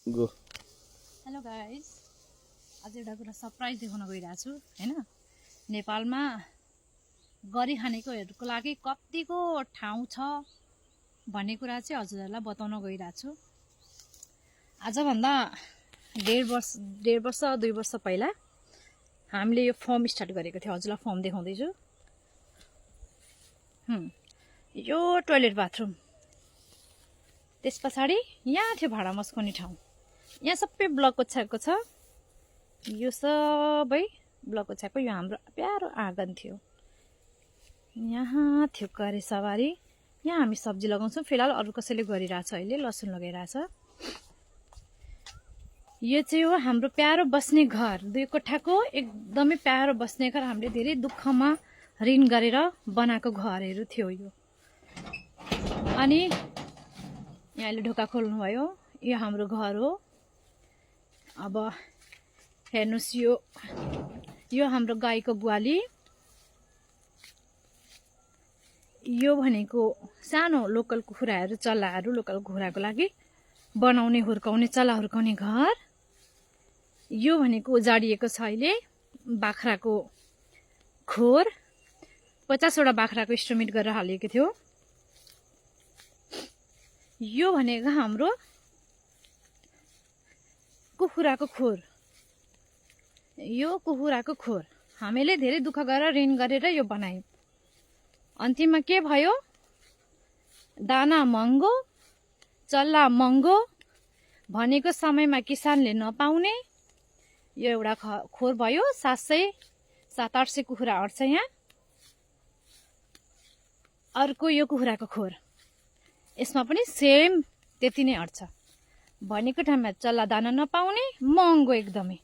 Go hello guys, आज एउटा कुरा सरप्राइज देखाउन गइरहेको छु हैन। नेपालमा गरी खानेकोहरूको लागि कतिको ठाउँ छ भन्ने कुरा चाहिँ हजुरहरूलाई बताउन गइरहेको छु। आजभन्दा डेढ वर्ष 2 वर्ष पहिला हामीले यो फर्म स्टार्ट गरेको थियो। हजुरलाई फर्म देखाउँदैछु। यो टोयलेट बाथरुम, त्यस पछाडि यहाँ थियो भाडा मस्काउने ठाउँ। यहाँ सबै ब्लक ओछ्याएको छ। यो सबै ब्लक ओछ्याएको यो हाम्रो प्यारो आँगन थियो। यहाँ थियो करे सवारी। यहाँ हामी सब्जी लगाउँछौँ। फिलहाल अरू कसैले गरिरहेछ, अहिले लसुन लगाइरहेछ। यो चाहिँ हो हाम्रो प्यारो बस्ने घर। 2 कोठाको एकदमै प्यारो बस्ने घर। हामीले धेरै दुःखमा ऋण गरेर बनाएको घरहरू थियो यो। अनि यहाँले ढोका खोल्नुभयो, यो हाम्रो घर हो। अब हेर्नुस्, यो हाम्रो गाईको ग्वाली। यो भनेको सानो लोकल कुखुराहरू, चल्लाहरू, लोकल कुखुराको लागि बनाउने हुर्काउने, चल्ला हुर्काउने घर। यो भनेको उजाडिएको छ अहिले, बाख्राको खोर। 50 वटा बाख्राको इस्टिमेट गरेर हालेको थियो। यो भनेको हाम्रो कुखुराको खोर। यो कुखुराको खोर हामीले धेरै दुःख गरेर ऋण गरेर यो बनायौँ। अन्तिममा के भयो? दाना महँगो, चल्ला महँगो, भनेको समयमा किसानले नपाउने यो एउटा खोर भयो। 700-800 कुखुरा अट्छ यहाँ। अर्को यो कुखुराको खोर, यसमा पनि सेम त्यति नै अट्छ। भनेको ठाउँमा चल्ला दाना नपाउने, महँगो एकदमै।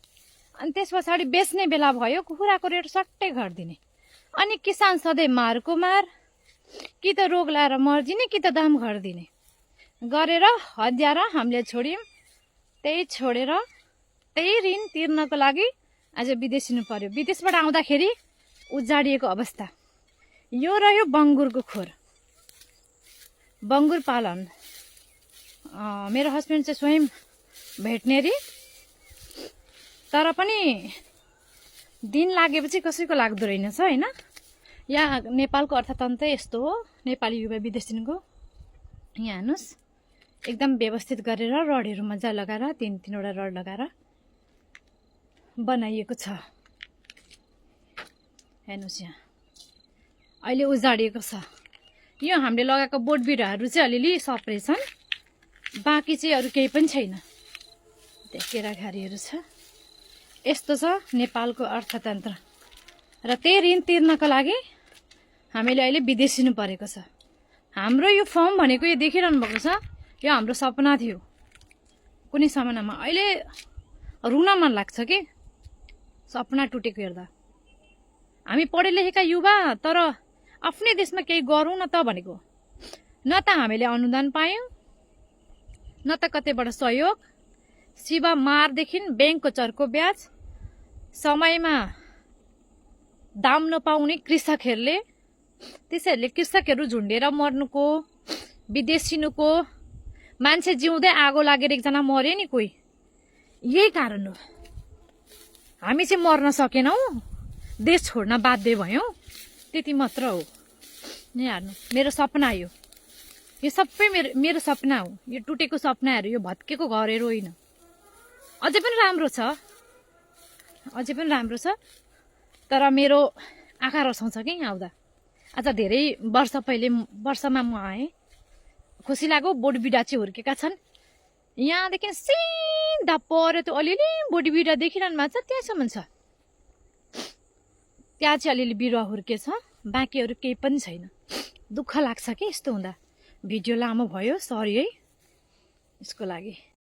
अनि त्यस पछाडि बेच्ने बेला भयो, कुखुराको रेट सट्टै घटिदिने। अनि किसान सधैँ मारको मार, कि त रोग लाएर मर्दिने, कि त दाम घटिदिने गरेर हद्याएर हामीले छोड्यौँ। त्यही छोडेर त्यही ऋण तिर्नको लागि आज विदेशिनु पर्यो। विदेशबाट आउँदाखेरि उजाडिएको अवस्था। यो रह्यो बङ्गुरको खोर, बङ्गुर पालन। मेरो हस्बेन्ड चाहिँ स्वयं भेटनेरी, तर पनि दिन लागेपछि कसैको लाग्दो रहेनछ हैन। यहाँ नेपालको अर्थतन्त्र यस्तो हो। नेपाली युवा विदेशिनको यहाँ हेर्नुहोस्, एकदम व्यवस्थित गरेर रडहरू मजा लगाएर 3 वटा रड लगाएर बनाइएको छ। हेर्नुहोस्, यहाँ अहिले उजाडिएको छ। यो हामीले लगाएको बोट बिरुवाहरू चाहिँ अलिअलि सप्रे छन्, बाँकी चाहिँ अरू केही पनि छैन। त्यहाँ केराघारीहरू छ। यस्तो छ नेपालको अर्थतन्त्र। र त्यही ऋण तिर्नको लागि हामीले अहिले विदेशिनु परेको छ। हाम्रो यो फर्म भनेको यो देखिरहनु भएको छ, यो हाम्रो सपना थियो कुनै समयमा। अहिले रुन मन लाग्छ कि सपना टुटेको हेर्दा। हामी पढे लेखेका युवा, तर आफ्नै देशमा केही गरौँ न त भनेको। न त हामीले अनुदान पायौँ, न त कतैबाट सहयोग। सिवा मारदेखि ब्याङ्कको चर्को ब्याज, समयमा दाम नपाउने कृषकहरूले, त्यसैहरूले कृषकहरू झुन्डेर मर्नुको, विदेशिनुको। मान्छे जिउँदै आगो लागेर एकजना मर्यो नि कोही, यही कारण हो। हामी चाहिँ मर्न सकेनौँ, देश छोड्न बाध्य भयौँ, त्यति मात्र हो। यहाँ हेर्नु, मेरो सपना यो सबै मेरो सपना हो। यो टुटेको सपनाहरू, यो भत्केको घरहरू होइन। अझै पनि राम्रो छ, अझै पनि राम्रो छ। तर मेरो आँखा रसाउँछ कि यहाँ आउँदा। आज धेरै वर्षमा म आएँ, खुसी लाग्यो। बोट बिरुवा चाहिँ हुर्केका छन्। यहाँदेखि सिधा पऱ्यो त्यो अलिअलि बोट बिरुवा देखिरहनु भएको छ, त्यहाँसम्म छ। त्यहाँ चाहिँ अलिअलि बिरुवा हुर्केछ, बाँकीहरू केही पनि छैन। दुःख लाग्छ कि यस्तो हुँदा। भिडियो लामो भयो, सरी है यसको लागि।